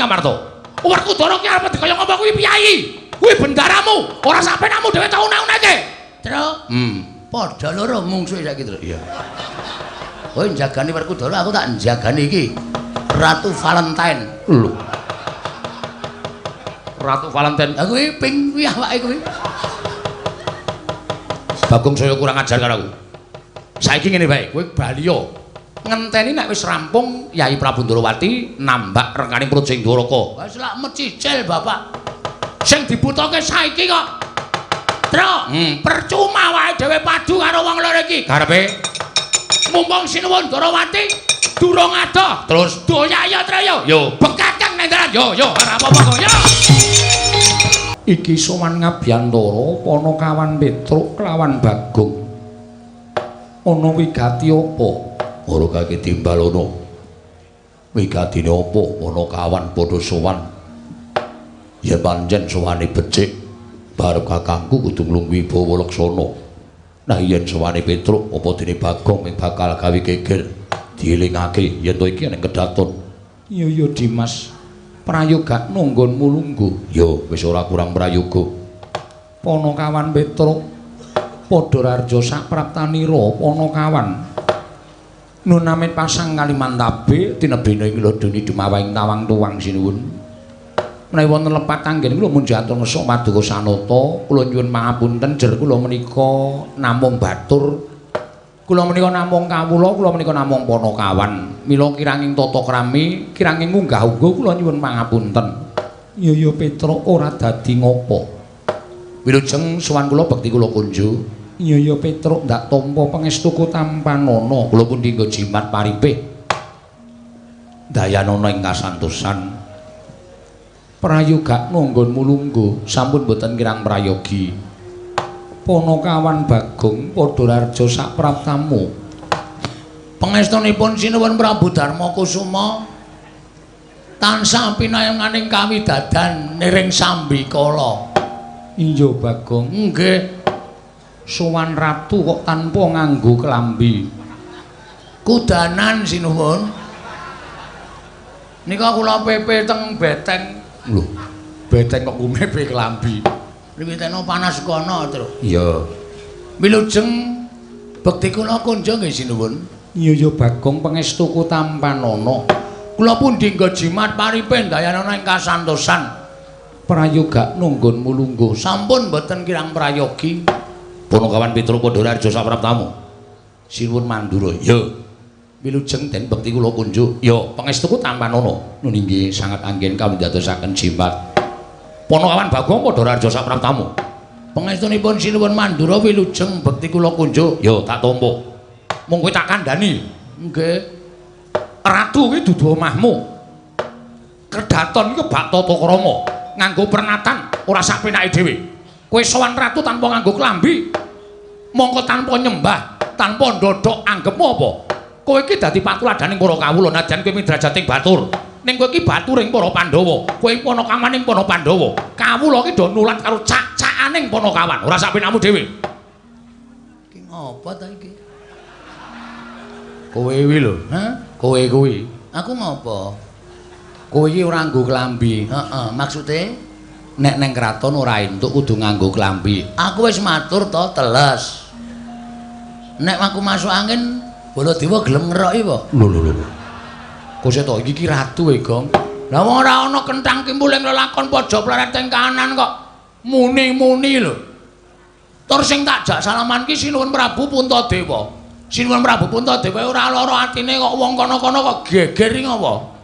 Ngamarta. Werkudara ki arep dikaya ngapa kuwi piyayi? Kuwi bendaramu, ora sampenamu dhewe tau una-unake. Truk. Padha loro mungsuhe saiki, Truk. Iya. Kowe njagani Werkudara, aku tak njagani iki. Ratu Valentine. Lho. Ratu Valentine. Lah kuwi ping kuwi awake kuwi. Bagong saya kurang ajar karo aku. Saiki ngene wae, kowe bali yo. Ngenteni nek wis rampung Yai Prabu Ndrawati nambak rengkaning Praja ing Dwaraka. Wis lak mecicil, Bapak. Sing dibutuhke saiki kok. Truk, percuma wae dhewe padu karo wong loro iki. Karepe mumpung Sinuwun Ndrawati durung adoh, terus doyaya traya. Yo, bekakeng nang dalan. Yo, yo, ora apa-apa kok. Yo. Iki sowan ngabyantara Panakawan Petruk kelawan Bagong. Ana wigati apa? Ora kake timbal ana. Wigatine apa? Panakawan padha sowan. Yen pancen sowane becik, barep kakangku kudu nglungguhi Bawa Laksana. Nah yen sowane Petruk apa dene Bagong ming bakal gawe geger. Dielingake yen to iki ning kedaton. Iya ya Dimas. Prayogakno nggonmu lungguh. Ya wis ora kurang prayoga. Panakawan Petruk padha rarja sapraptanira Panakawan. Nun amit pasang Kalimantabe tinebene ing lodoni dumawahing tawang tuwang sinuwun. Menawi wonten lepat anggen kula munjatur ngesuk paduka sanata, kula nyuwun pangapunten jer kula menika namung batur. Kula menika namung kawula, kula menika namung Panakawan. Mila kiranging tata krami, kiranging unggah-ungguh kula nyuwun pangapunten. Iya ya Petruk ora dadi ngopo. Wilujeng sowan kula bekti kula kunjuk. Iya ya Petruk ndak tampa pangestuku tampanana. Kula pundi nggo jimat paripih. Dayanana ing kasantosan. Prayogakno nggonmu lungguh, sampun boten kirang prayogi. Panakawan Bagong padha rarja sapraptamu. Pangestunipun Sinuwun Prabu Darma Kusuma tansah pinayenganing kawidadan niring sambikala. Iya Bagong, nggih. Sowan ratu kok tanpa nganggo kelambi. Kudanan sinuwun. Nika kula pepe teng beteng. Lho, beteng kok kumepe kelambi. Wiwitana panas kono, Truk. Iya. Wilujeng bekti kula kunjung nggih sinuwun. Iya ya Bagong pangestuku tampanana. Kula pundi nggo jimat paripe dayanana ing kasantosan. Prayogakno nggonmu lungguh. Sampun boten kirang prayogi. Panakawan Petruk padha rarja sapraptamu. Sinuwun Mandura. Ya. Wilujeng den bekti kula kunjuk. Ya, pangestuku tampanana. Nun inggih sangat anggen kawindadosaken jimat. Panakawan Bagong padha rarja sapraptamu. Pangestunipun Sinuwun Mandura wilujeng bekti kula kunjuk. Ya, tak tampa. Mung kowe tak kandhani. Nggih. Ratu kuwi dudu omahmu. Kedaton iki bak tata krama, nganggo pernatan ora sak penake dhewe. Kowe sowan ratu tanpa nganggo klambi, mongko tanpa nyembah, tanpa ndodhok anggepmu apa? Kowe iki dadi patuladaning para kawula najan kowe midrajating batur. Ning kowe iki baturing para Pandhawa, kowe panakawaning para Pandhawa. Kawula iki do nulat karo cak-cakaning panakawan, ora sak penakmu dhewe. Iki ngopo ta iki? Kowe kuwi lho, Hah? Kowe kuwi. Aku ngopo? Kowe iki ora nganggo klambi. Heeh, maksude nek neng kraton ora entuk kudu nganggo klambi. Aku wis matur to, teles. Nek aku masuk angin, Baladewa gelem ngeroki apa? Lho lho lho. Kok to iki ki ratu e, Gong. Lah wong ora ana kenthang kimpul ing lelakon pojok pleret ing kanan kok muni-muni lho. Tur sing tak jak salaman ki Sinuwun Prabu Puntadewa. Sinuwun Prabu Puntadewa ora lara atine kok wong kono-kono kok geger iki ngopo?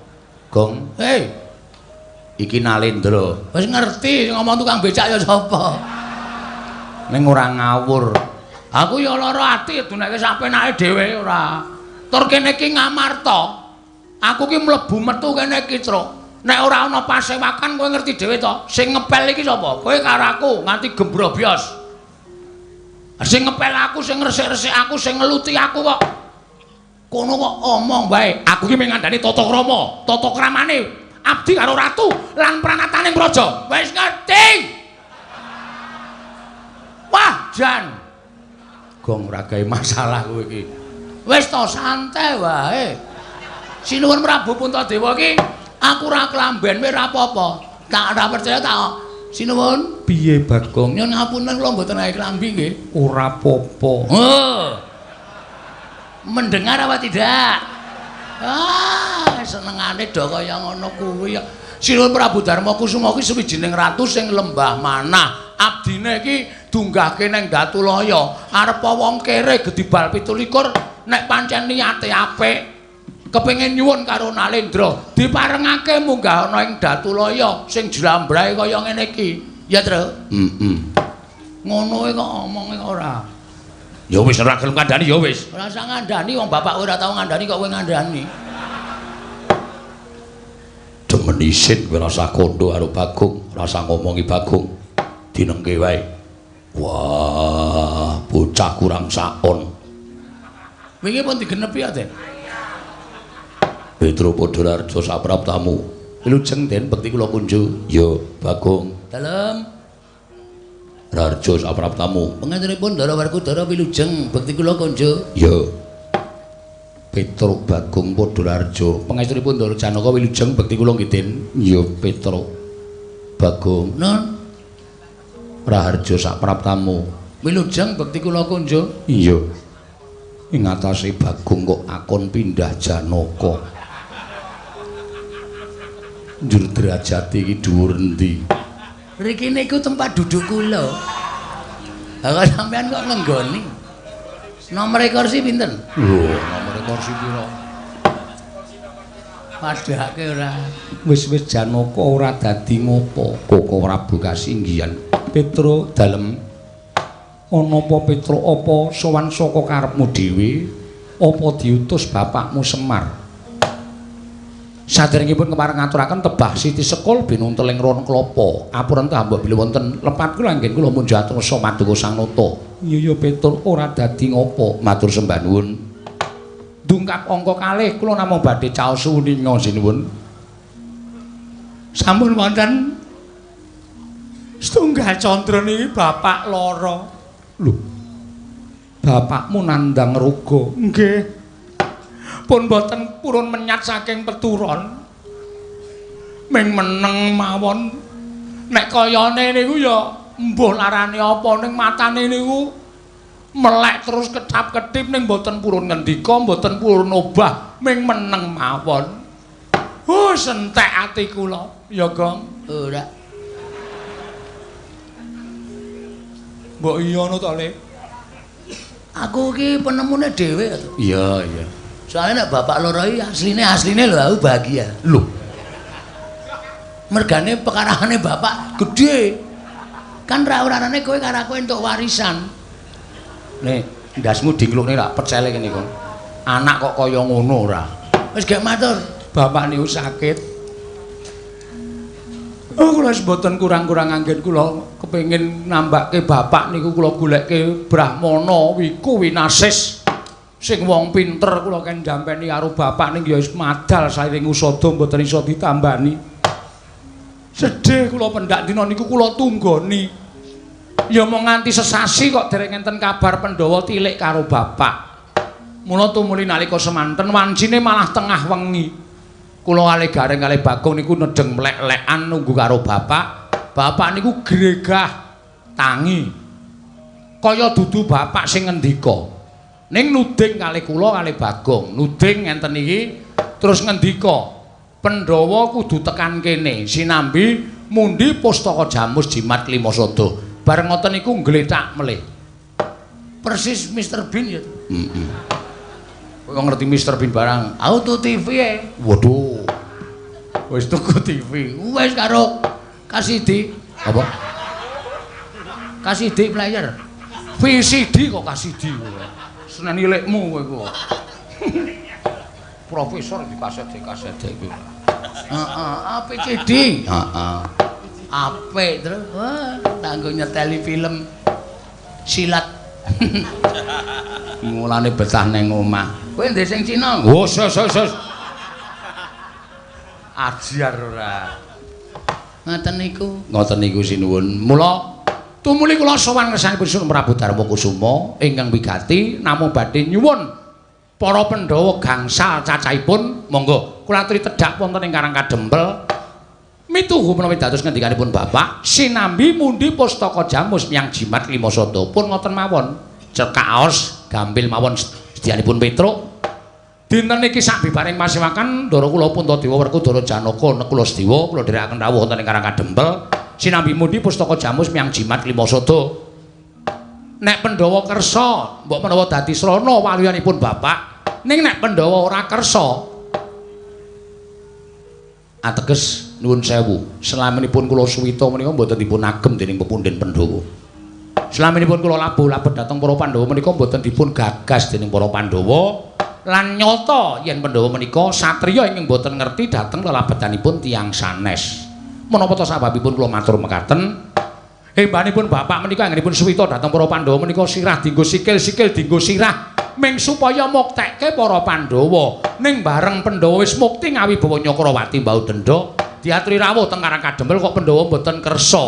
Gong, hei. Iki Nalendra. Wis ngerti sing ngomong tukang becak ya sapa. Ning ora ngawur. Aku ya lara ati duneke sak penake dhewe ora. Tur kene iki Ngamarta. Aku ki mlebu metu kene iki, Truk. Nek ora ana pasewakan kowe ngerti dhewe to. Sing ngepel iki sapa? Kowe karo aku nganti gembrobyos. Sing ngepel aku, sing ngresik-resik aku, sing ngeluti aku kok. Kono kok omong wae. Aku ki mung ngandani tata krama, tata kramane abdi karo ratu lan pranataning praja. Wis ngerti. Wah, jan. Gong ora gawe masalah kowe iki. Wis to santai wae. Sinuwun Prabu Puntadewa iki Aku ora klamben wae ora apa-apa. Tak ora percaya tak. Sinuwun, piye Bagong? Nyun ngapunten kula mboten gawe klambi nggih. Ora apa-apa. Oh. Mendengar apa tidak? Ah, senengane do kaya ngono kuwi ya. Sinuwun Prabu Darma Kusuma ki suwijining ratu sing lembah manah. Abdine iki dunggahke nang Datulaya. Arep wong kere gedibal 27 nek pancen niate apik. Kepengin nyuwun karo Nalendra diparengake munggah ana ing Datulaya sing jlambrahe kaya ngene iki. Ya, Tru? Heeh. Ngono kok omonge ora. Ya wis ora gelem kandhani ya wis. Ora usah ngandhani wong bapak ora tau ngandhani kok kowe ngandhani. Demen isin kowe ora usah kondo karo Bagong, ora usah ngomongi Bagong. Dinengke wae. Wah, bocah kurang saon. Wingi pun digenepi ya, Den. Petro Podolarjo sapraptamu. Wilujeng Den bekti kula kunjuk. Ya, Bagong. Dalem. Rarjo sapraptamu. Pangantenipun Ndara Werkudara wilujeng bekti kula kunjuk. Ya. Petro Bagong Podolarjo. Pangestunipun Ndara Janaka wilujeng bekti kula nggih Den. Ya, Petro Bagong. Nun. Raharjo sapraptamu. Wilujeng bekti kula kunjuk. Iya. Ing atase Bagong kok akon pindah Janaka. Njur derajate iki dhuwur endi? Riki niku tempat duduk kula. Lah kok sampean kok ngenggoni? Nomor kursi pinten? Lho, nomor kursi pira? Padhake ora. Wis-wis Janaka ora dadi ngopo. Koko Prabu kasinggihan. Petro dalem ana apa Petro apa sowan saka karepmu dhewe? Apa diutus bapakmu Semar? Saderengipun kepareng ngaturaken tebah Siti Sekul binunteling ron klapa. Apurenta mbok bilih wonten lepat kula anggen kula munjat rasa maduka Sang Nata. Iya ya Petruk ora dadi ngopo, matur sembah nuwun. Dungkap angka kalih kula namung badhe caos uninga sinuwun. Sampun wonten setunggal candra niki bapak lara. Lho. Bapakmu nandhang roga. Nggih. Pun boten purun menyat saking peturon. Ming meneng mawon. Nek kayane niku ya mbuh larane apa ning matane niku melek terus ketap-ketip ning boten purun ngendika, boten purun obah, ming meneng mawon. Sentek ati kula, ya Gong. Ora. Mbok iya ngono to, Le? Aku iki penemune dhewe to. Iya, iya. Soalnya nek bapak loro iki asline lho aku bahagia. Lho. Mergane pekarane bapak gedhe. Kan ra orane kowe karo aku entuk warisan. Nek ndasmu diklukne lak pecele kene kok. Anak kok kaya ngono ora. Wis gek matur. Bapak niku sakit. Oh, kula wis mboten kurang-kurang anggen kula kepengin nambake bapak niku kula goleke Brahmana Wiku Winasis. Sing wong pinter kula ken jampeni karo bapak ning ya wis madal sairing usada mboten iso ditambani. Sedih kula pendak dina niku kula tunggoni. Ya mung nganti sesasi kok dereng enten kabar Pandhawa tilik karo bapak. Mula tumuli nalika semanten wancine malah tengah wengi. Kula kalih Gareng kalih Bagong niku nedheng mlek-lekan nunggu karo bapak. Bapak niku gregah tangi. Kaya dudu bapak sing ngendika. Ning nuding kalih kula kalih Bagong, nuding ngenten iki terus ngendika, Pandhawa kudu tekan kene sinambi mundi pustaka Jamus Jimat Klimasada. Bareng ngoten niku nglethak melih. Persis Mr Bean ya. Heeh. Kowe ngerti Mr Bean barang? Auto TV e. Waduh. Wis tuku TV. Wis karo KCD. Apa? KCD player. VCD kok KCD. Seneni lekmu kowe iku. Profesor di kaset iki. Heeh, APCD. Heeh. Apik terus. Wah, tanggo nyeteli film silat. Mulane betah nang omah. Kowe ndek sing Cina? Oh, sos sos sos. Ajar ora. Ngoten niku. Ngoten niku sinuwun. Mula tumuli kula sowan ngersanipun Sunan Prabu Darma Kusuma ingkang wigati namung badhe nyuwun para Pandhawa gangsal cacahipun monggo. Kula aturi tedhak wonten ing Karang Kadempel. Mituhu menawi dados ngendikanipun Bapak, sinambi mundi pustaka jamus miyang jimat lima sada. Pun ngoten mawon. Cekaos gampil mawon sedyanipun Petruk. Dinten iki sabibaring pasewakan Ndara kula Puntadewa Werkudara Janaka Nekula Sedewa kula dherekaken rawuh wonten ing Karang Kadempel. Sinambi mundi pustaka jamus miyang jimat lima sada. Nek Pandhawa kersa, mbok menawa dadi srana waluyanipun Bapak. Ning nek Pandhawa ora kersa, ateges nuwun sewu, selaminipun kula suwita menika mboten dipun agem dening pepundhen Pandhawa. Selaminipun kula labuh-labuh dhateng para Pandhawa menika mboten dipun gagas dening para Pandhawa lan nyata yen Pandhawa menika satriya ingkang mboten ngerti dhateng lelabetanipun tiyang sanes. Menapa ta sababipun kula matur mekaten? Hembanipun Bapak menika anggenipun suwita dhateng para Pandhawa menika sirah dienggo sikil, sikil dienggo sirah ming supaya muktekke para Pandhawa. Ning bareng Pandhawa wis mukti ngawibawa Nyakrawati mbau denda, diaturi rawuh teng Karang Kadempel kok Pandhawa mboten kersa.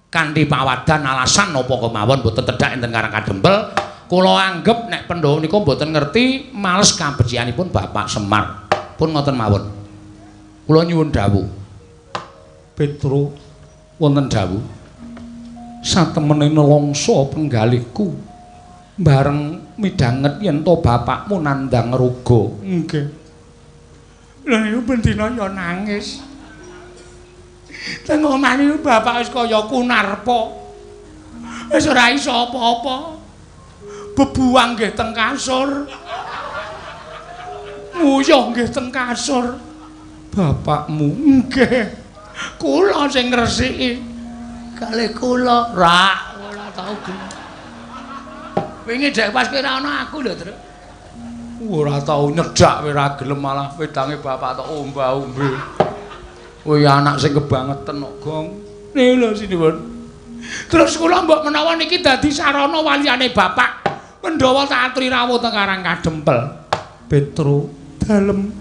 Kanthi pawadan alasan napa kemawon mboten tedhak enten Karang Kadempel, kula anggep nek Pandhawa menika mboten ngerti males kabecikanipun Bapak Semar. Pun ngoten mawon. Kula nyuwun dawuh. Petruk wonten dawuh. Satemene nelongso penggalihku bareng midhanget yen to bapakmu nandhang ruga. Nggih. Lha niku bendina ya nangis. Teng omah niku bapak wis kaya kunarpa. Wis ora iso apa-apa. Bebuang nggih teng kasur. Nguyuh nggih teng kasur. Bapakmu nggih. Kula sing ngresiki. Kalih kula rak ora tau gelem. Wingi dek pas kowe ora ana aku lho, Truk. Ora tau nyedak kowe ora gelem malah wedange bapak tok omba-ombe. Kowe anak sing kebangeten kok, Gong. Niku lho sinuwun. Terus kula mbok menawa niki dadi sarana waliyane bapak. Pandhawa tak aturi rawuh teng Karang Kadempel. Petruk, dalem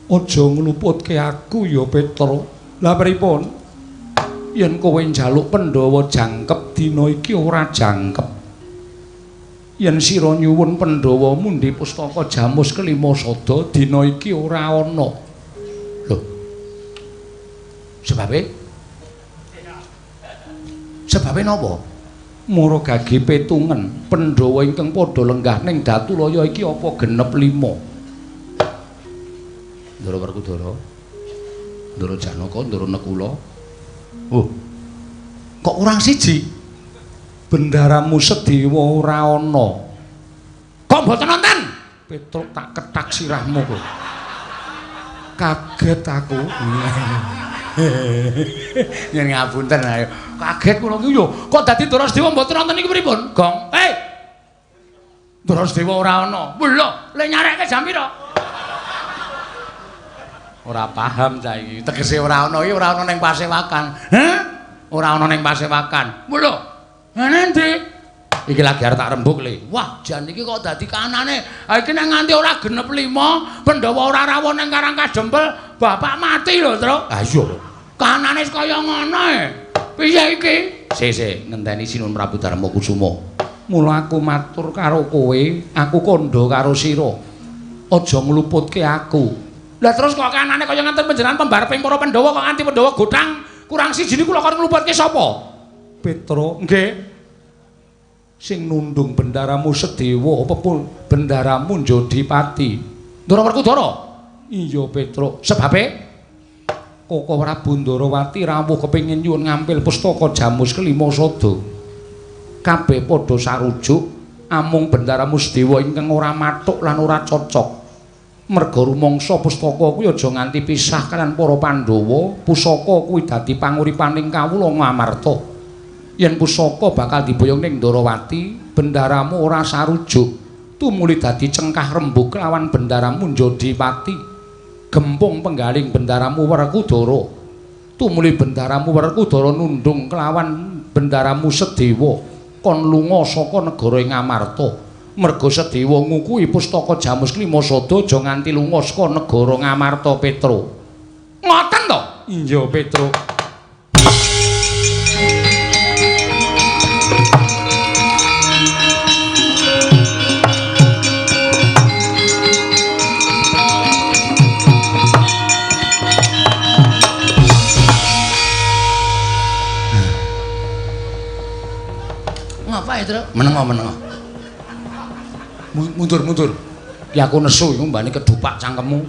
aja ngluputke aku ya, Petruk. Lah pripun? Yen kowe njaluk Pandhawa jangkep dina iki ora jangkep. Yen sira nyuwun Pandhawa mundi pustaka jamus kelima sada dina iki ora ana. Lho. Sebabe? Sebabe napa? Mara gage petungen Pandhawa ingkang padha lenggah ning Datulaya iki apa genep 5. Ndara Werkudara, Ndara Janaka, Ndara Nekula. Oh. Kok kurang siji? Bendaramu Sedewa ora ana. Kok mboten nonton? Petruk tak kethak sirahmu kok. Kaget aku. Yen ngapunten ayo. Kaget kula iki yo. Kok dadi Ndara Sedewa mboten nonton iki pripun? Gong. Hei. Ndara Sedewa ora ana. Lho, le nyarekke jam pira? Ora paham cah iki. Tegese ora ana iki ora ana ning pasewakan. Hah? Ora ana ning pasewakan. Lho. Endi? Iki lagi arep tak rembug le. Wah, jan iki kok dadi kanane. Ha iki nek nganti ora genep 5, Pandhawa ora rawuh ning Karang Kadempel, bapak mati lho, Truk. Ha iya. Kanane wis kaya ngono e. Piye iki? Sik, ngenteni Sinuwun Prabu Darma Kusuma. Mula aku matur karo kowe, aku kandha karo sira. Aja ngluputke aku. Lah terus kok kanane kaya ngenten panjenengan pembareping para Pandhawa kok nganti Pandhawa gothang kurang siji niku lho kon ngluputke sapa? Petruk, nggih. Sing nundung bendaramu Sedewa apa pun bendaramu Njodipati. Ndara Werkudara? Iya, Petruk. Sebabe? Koko Prabu Ndarawati rawuh kepengin nyuwun ngampil pustaka jamus kelima sada. Kabeh padha sarujuk amung bendaramu Sedewa ingkang ora mathuk lan ora cocok. Merga rumangsa pustaka kuwi aja nganti pisah kalian para Pandhawa, pusaka kuwi dadi panguripaning kawula Ngamarta. Yen pusaka bakal diboyong ning Ndarawati, bendaramu ora sarujuk, tumuli dadi cengkah rembug lawan bendaramu Njodipati. Gempung penggaling bendaramu Werkudara, tumuli bendaramu Werkudara nundung kelawan bendaramu Sedewa, kon lunga saka negara Ngamarta. Merga Sedewa ngukuhi pustaka jamus klima sada aja nganti lunga saka negara Ngamarta, Petruk. Ngoten to? Iya, Petruk. Apa ya, Truk? Menengo, menengo. Mundur, mundur. Ki aku nesu iku mbane kedupak cangkemmu.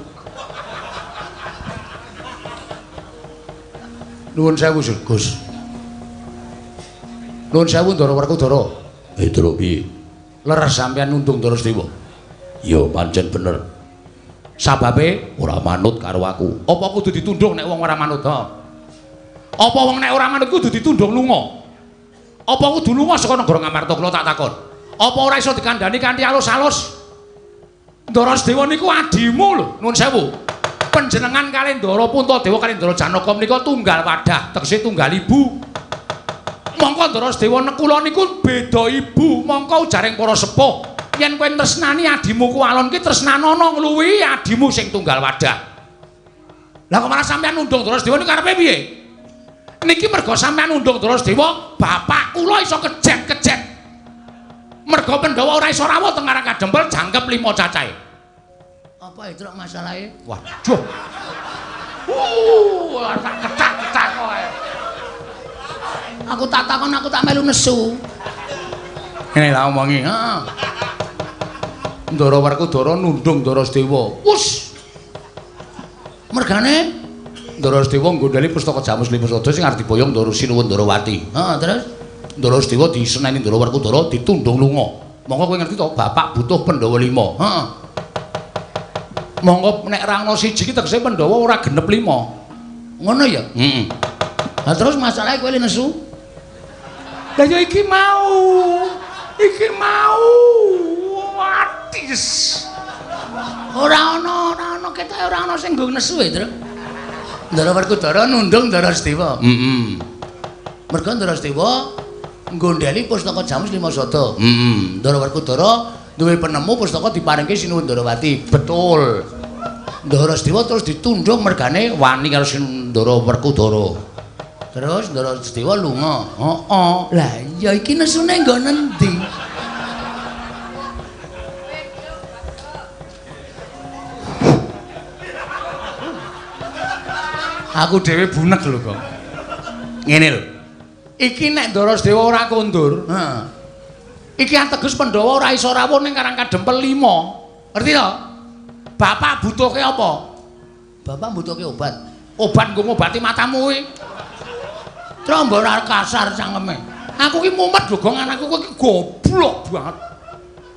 Nuwun sewu, Gus. Nuwun sewu Ndara Werkudara. Truk piye? Leres sampeyan nundung Ndara Sedewa. Ya pancen bener. Sababe ora manut karo aku. Apa kudu ditundung nek wong ora manut, ha? Apa wong nek ora manut kudu ditundung lunga? Apa kudu lunga saka negara Ngamarta kula tak takon. Apa ora iso dikandhani kanthi alus-alus? Ndara Sedewa niku adimu lho, nuwun sewu. Panjenengan kalih Ndara Puntadewa kalih Ndara Janaka menika tunggal wadah, tegese tunggal ibu. Mongko Ndara Sedewa nekula niku beda ibu, mongko ujaring para sepuh. Yen kowe tresnani adimu kuwalon ki tresnanono ngluwihi adimu sing tunggal wadah. Lah kok malah sampeyan nundung Ndara Sedewa niku karepe piye? Niki merga sampeyan nundung Ndara Sedewa, bapak kula iso kejet-kejet. Merga Pandhawa ora iso rawuh teng Karang Kadempel jangkep 5 cacahe. Apa itu masalahe? Waduh. Tak kecak-kecak kowe. Aku tak takon, aku tak melu nesu. Ngene lah omongi, heeh. Ndara Werkudara nundung Ndara Sedewa. Wus. Mergane Ndara Sedewa nggondheli pustaka Jamus Lima Sada sing arep diboyong Ndara Sinuwun Ndarawati. Heeh, terus Ndara Sedewa diseneni Ndara Werkudara ditundung lunga. Monggo kowe ngerti to, bapak butuh Pandhawa 5. Heeh. Monggo nek ra ana siji ki tegese Pandhawa ora genep 5. Ngono ya? Heeh. Lah terus masalahe kowe nesu? Lah ya iki mau. Iki mau. Watis. Ora ana, ora ana ketoke ora ana sing nggo nesu e, Truk. Ndara Werkudara nundung Ndara Sedewa. Heeh. Merga Ndara Sedewa nggondheli pustaka Jamus Lima Sada. Heeh. Ndara Werkudara duwe penemu pustaka diparingke Sinuwun Ndarawati. Betul. Ndara Sedewa terus ditundung mergane wani karo Ndara Werkudara. Terus Ndara Sedewa lunga. Heeh. Lah iya iki nesune nggo nendi? Aku dhewe bunek lho kok. Ngene lho. Iki nek Ndara Sedewa ora kondur, heeh. Iki ateges Pandhawa ora iso rawuh ning Karang Kadempel 5. Ngerti to? Bapak butuhke apa? Bapak butuhke obat. Obat nggo ngobati matamu kuwi. Trombo ora kasar cangkeme. Aku ki mumet lho, Gong, anakku kowe ki goblok banget.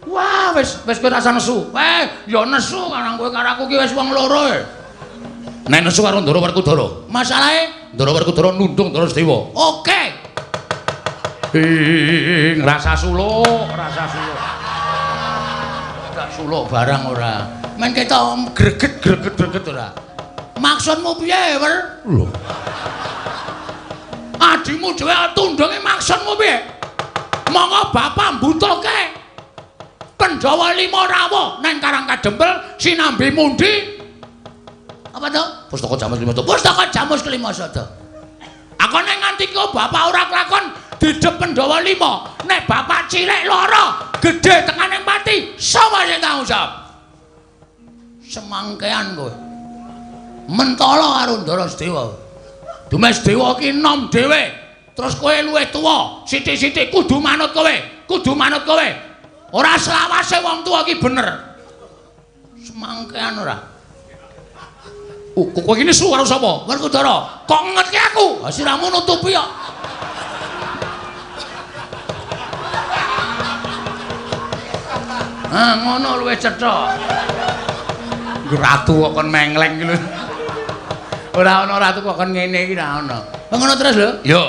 Wah, wis wis kowe rasa nesu. Ya nesu karang kowe karo aku ki wis wong loro e. Nek nesu karo Ndara Werkudara. Masalahe Ndara Werkudara nundung Ndara Sedewa. Oke. Ngrasa suluk, rasa suluk. Gak suluk barang ora. Men ketok greget greget greget ora. Maksudmu piye, Wer? Lho. Adimu dhewe tundunge maksudmu piye? Monggo bapak mbutuhke Pandhawa 5 rawuh nang Karang Kadempel sinambi mundi. Apa to? Pustaka Jamus Lima Sada. Pustaka Jamus Kelima Sada. Akone nganti kok bapak ora kelakon didep Pandhawa 5. Nek bapak cilik lara, gedhe tekane pati, sapa sing tanggung jawab? Semangkean kowe. Mentala karo Ndara Sedewa. Dumes Dewa ki enom dhewe. Terus kowe luwih tuwa, sithik-sithik kudu manut kowe, kudu manut kowe. Ora selawase wong tuwa ki bener. Semangkean ora. Kowe iki nesu karo sapa? Werkudara. Kok ngetke aku? Ha siramu nutupi kok. Ah ngono luwih cetha. Ratu kok kon mengleng iki lho. Ora ana ratu kok kon ngene iki ora ana. Ngono terus lho? Yo.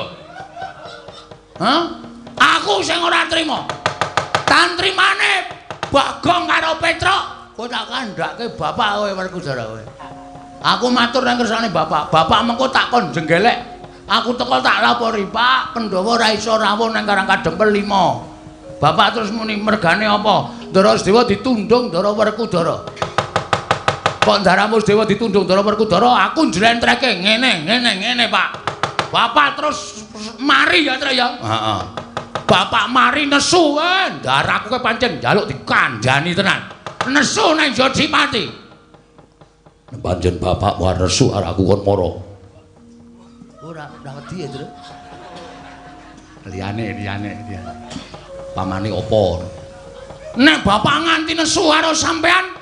Hah? Aku sing ora trima. Tantrimane Bagong karo Petruk, kowe tak kandhake bapak kowe Werkudara kowe. Aku matur nang kersane bapak. Bapak mengko tak kon jenggelek. Aku teko tak lapori, Pak, Pandhawa ora iso rawuh nang Karang Kadempel 5. Bapak terus muni mergane apa? Ndara Sedewa ditundung Ndara Werkudara. Kok Ndaramu Sedewa ditundung Ndara Werkudara, aku njlentreke ngene, ngene, ngene, Pak. Bapak terus mari ya, Tru ya. Heeh. Bapak mari nesu, ndaraku kowe pancen njaluk dikandhani tenan. Nesu nang Jodipati. Pancen bapak war nesu arek aku kon mara. Ora, ora wedi ya, Tru. Liyane, liyane, liyane. Pamane apa? Nek bapak nganti nesu karo sampean,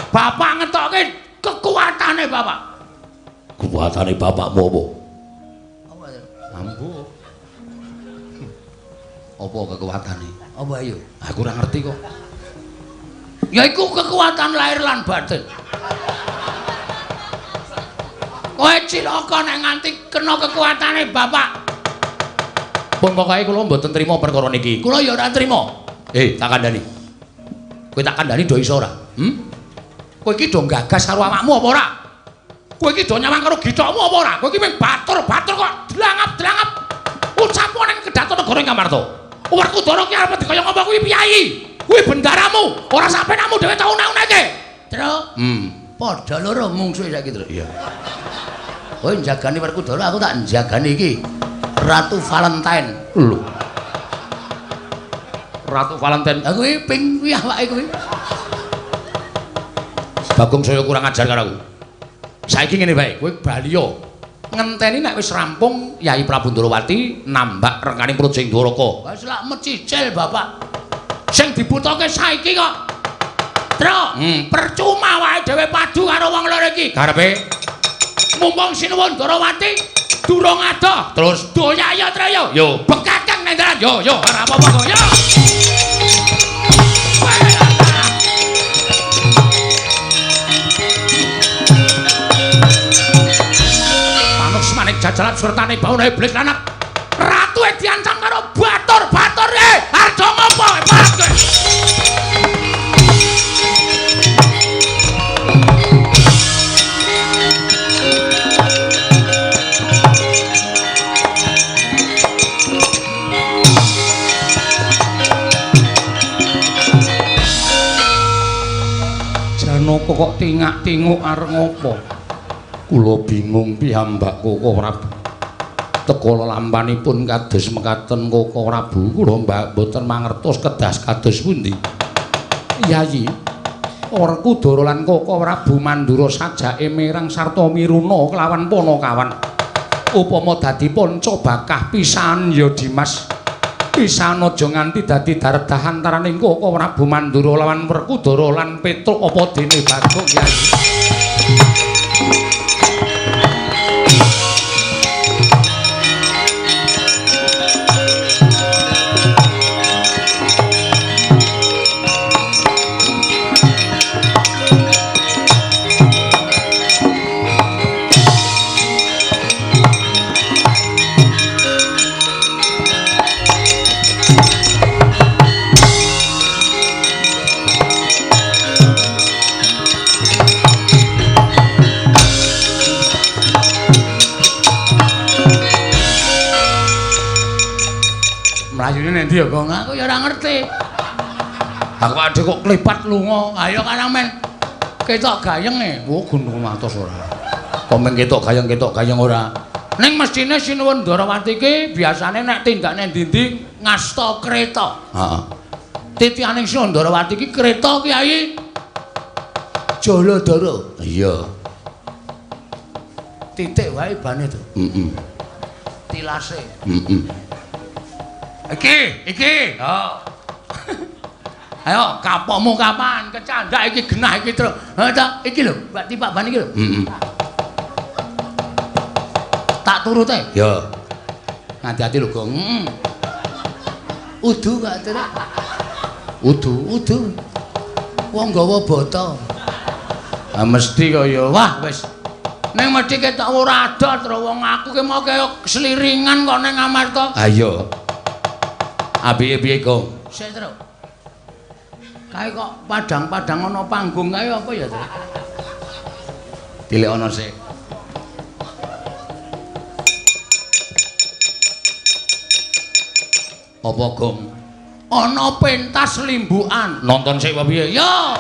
bapak ngetokke kekuatane bapak. Kekuatane bapakmu apa? Apa? Ambu. Apa kekuatane? Apa ayo? Aku ora ngerti kok. Ya iku kekuatan lahir lan batin. Kowe cilaka nek nganti kena kekuatane bapak. Pun pokoke kula mboten trima perkara niki. Kula ya ora trima. Tak kandhani. Kowe tak kandhani do iso ora? Hmm? Kowe iki do gagas karo awakmu apa ora? Kowe iki do nyawang karo githokmu apa ora? Kowe iki mung batur-batur kok dlangap-dlangap. Ucapmu ning kedaton negara Ngamarta. Werkudara ki arep kaya ngapa kuwi piyayi? Kuwi bendaramu, ora sampenamu dhewe tau unek-uneke. Tru. Padha loro mungsuhe saiki, Tru. Iya. Kowe njagani Werkudara, aku tak njagani iki. Ratu Valentine. Lho. Ratu Valentine. Lah kuwi ping kuwi awake kuwi. Bagong saya kurang ajar karo aku. Saiki ngene wae, kowe bali yo. Ngenteni nek wis rampung Yai Prabu Ndorowati nambak rengkaning Praja ing Dwaraka. Wis lak mecicil bapak. Sing dibutuhke saiki kok. Tru, percuma wae dhewe padu karo wong loro iki. Karepe mumpung Sinuwun Ndorowati durung adoh. Terus doyaya treyo. Yo, bekakeng nang dalan. Yo, yo, ora apa-apa kok. Yo. Manuk semanik jajalan sertane bauna iblis lanak. Ratu e diancam karo batur-batur e. Arjo ngopo? Parek kowe. Janaka kok tingak-tinguk arep ngopo? Kula bingung piyambak Koko Prabu. Teka lelampanipun kados mekaten Koko Prabu, kula mboten mangertos kedas kados pundi. Yayi, Werkudara lan Koko Prabu Mandura sajake mireng sarta miruna kelawan panakawan. Upama dadi panca bakah pisan ya Dimas. Pisan aja nganti dadi dardah antaraning Koko Prabu Mandura lawan Werkudara lan Petruk apa dene Bagong Yayi. Mlayune nek ndi ya, Gong? Aku ya ora ngerti. Aku adhe kok klepat lunga. Ayo karang men ketok gayeng e. Oh, gunung atos ora. Kok men ketok gayeng ora. Ning mestine Sinuwun Ndorowati iki biasane nek tindak nang ndi-ndi ngasta kreta. Heeh. Titianing Sinuwun Ndorowati iki kreta Kyai Jaladara. Iya. Titik wae bane to. Heeh. Tilase. Heeh. Iki, iki. Oh. Ayo kapokmu kapan? Kecandak iki genah iki, Tru. Ha ta, iki lho, Mbak tipak ban iki lho. Heeh. Tak turute. Ya. Hati-hati lho, Gong. Heeh. Udu kok, Tru. Udu, udu. Wong nggawa bata. Ah mesti kaya wah wis. Ning mesti ketok ora ada, Tru. Wong aku ki mau kaya seliringan kok ning Amarta. Ayo. Apiye piye, Gong? Sik, Tru. Kae kok padang-padang ana panggung kae apa ya, Tru? Tilik ana sik. Apa, Gong? Ana pentas limbukan. Nonton sik apa piye? Ya.